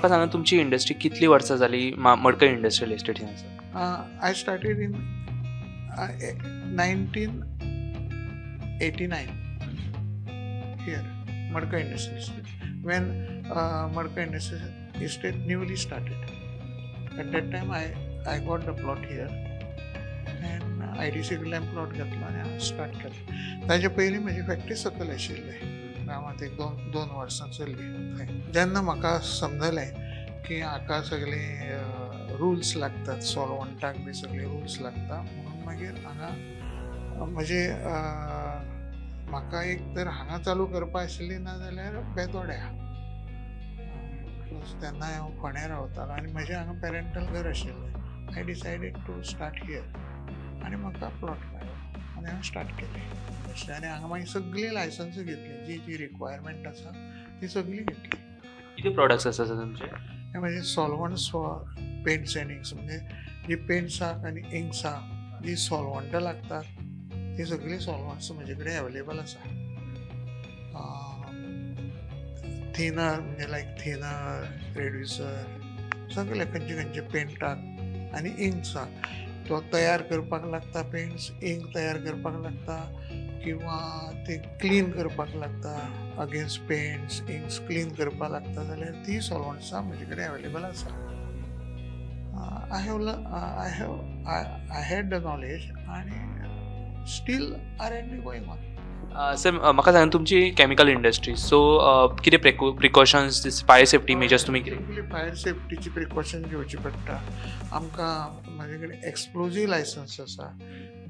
म्हाका सांगा तुमची इंडस्ट्री कितली वर्सां जाली मडकय इंडस्ट्रियल इस्टेट आसा? I started in 1989 here, Madkai Industrial Estate, when Madkai Industrial Estate newly started. At that time I got the plot here and IDC कडल्यान plot घेतलो आनी हांवें स्टार्ट केलें. ताजे पयलीं म्हजी फॅक्टरी सकयल आशिल्ली गांवांत, एक दोन वर्सां चल्ली थंय. जेन्ना म्हाका समजलें की हाका सगळीं रुल्स लागतात, सॉल्वंटाक बी सगळे रुल्स लागता, म्हणून मागीर हांगा म्हजे म्हाका एक तर हांगा चालू करपा आशिल्ली, ना जाल्यार बेतोड्या. प्लस तेन्ना हांव फोंड्या रावतालो आनी म्हजें हांगा पेरेंटल घर आशिल्लें. I decided to start here आनी म्हाका प्लॉट मेळ्ळो आनी हांवें स्टार्ट केलें इंडस्ट्री. आनी हांगा मागीर सगळीं लायसन्सां घेतलीं, जी जी रिक्वायरमेंट आसा ती सगळीं घेतली. कितें प्रोडक्ट्स आसा तुमचे? हे म्हणजे solvents for paints and inks, म्हणजे जी पेंट्साक आनी इंक्साक जी सॉल्वंटां लागतात ती सगळीं सॉल्वंट्स म्हजे कडेन अवेलेबल आसा. थिनर म्हणजे लायक थिनर, रेड्युसर, सगळे खंयचे खंयचे पेंटाक आनी इंक्साक तो तयार करपाक लागता. पेंट्स इंक तयार करपाक लागता किंवा ते क्लीन करपाक लागता, अगेन्स्ट पेंट्स इंक्स क्लीन करपाक लागता जाल्यार ती सॉल्वंट्सां म्हजे कडेन अवेलेबल आसा. I had the knowledge आनी still R&D going on. Sir म्हाका सांगा तुमची केमिकल इंडस्ट्री, सो कितें प्रिकॉशन्स, फायर सेफ्टी मेजर्स तुमी कितें? फायर सेफ्टीची प्रिकॉशन घेवची पडटा आमकां. म्हजे कडेन एक्सप्लोजीव लायसन्स आसा,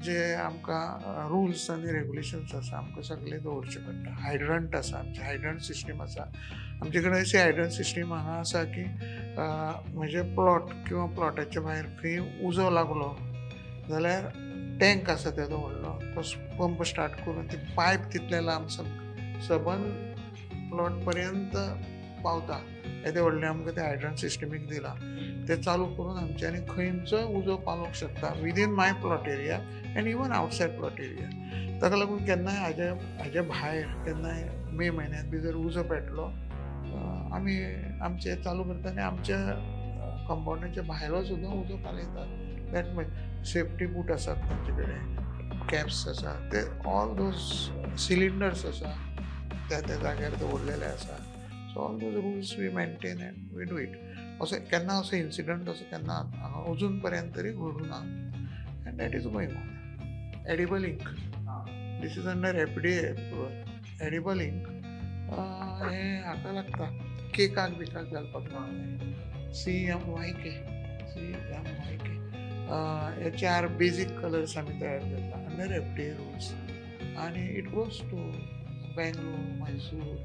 जे आमकां रुल्स आनी रेगुलेशन्स आसा, आमकां सगळें दवरचें पडटा. हायड्रंट आसा, आमची हायड्रंट सिस्टीम आसा. आमचे कडेन अशी हायड्रंट सिस्टीम हांगा आसा की म्हजे प्लॉट किंवा प्लॉटाच्या भायर खंय उजो लागलो जाल्यार टँक आसा तेजो व्हडलो, तो पंप स्टार्ट करून ती पायप तितले लांब सबंद प्लॉट पर्यंत पावता. येदें व्हडलें आमकां तें हायड्रंट सिस्टमीक दिलां, तें चालू करून आमच्यांनी खंयचोय उजो पालोवंक शकता within my plot area and even outside plot area. ताका लागून केन्नाय हाजे भायर केन्नाय मे म्हयन्यांत बी जर उजो पेटलो, आमी आमचें चालू करता आनी आमच्या कंपाउंडाच्या भायलो सुद्दां उजो पालयतात. That much safety बूट आसात तांचे कडेन, कॅप्स आसा, ते ऑल those cylinders आसा त्या त्या जाग्यार दवरलेले आसा. So all those rules we maintain and we do it. असो केन्ना असो इन्सिडंट असो केन्ना हांगा अजून पर्यंत तरी घडूं ना, and that is going on. Edible ink, this is under FDA approval. Edible ink हें हाका लागता केकाक बिकाक घालपाक लागता. CMYK, CMYK हे चार बेजीक कलर्स आमी तयार करता अंडर FDA rules आनी it goes to Bangalore, Mysore,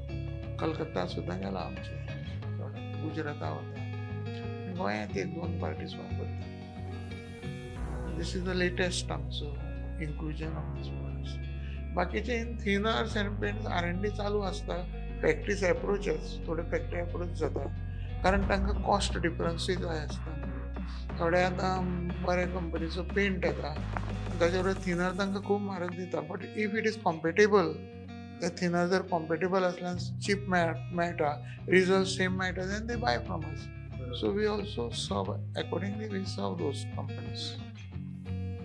Calcutta सुद्दां गेला आमचे प्रोडक्ट, गुजराता वता, गोंयांत एक दोन पार्टीज वापरता. This is the latest आमचो इन्क्लुजन ऑफ these products. बाकीचे in thinners and paints R&D चालू आसता. फॅक्टरीज एप्रोचस, थोडे फॅक्टरी एप्रोच जाता कारण तांकां कॉस्ट डिफरन्सूय जाय आसता. थोडे आतां बरे कंपनीचो पेंट येता ताचे बरोबर थिनर तांकां खूब म्हारग दिता, but if it is compatible, ते थिनर जर कॉम्पेटेबल आसल्यार चीप मेळटा, रिजल्ट सेम मेळटा, then they buy from us. So we also serve accordingly, we serve those companies.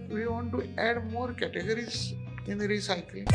We want to add more categories in recycling.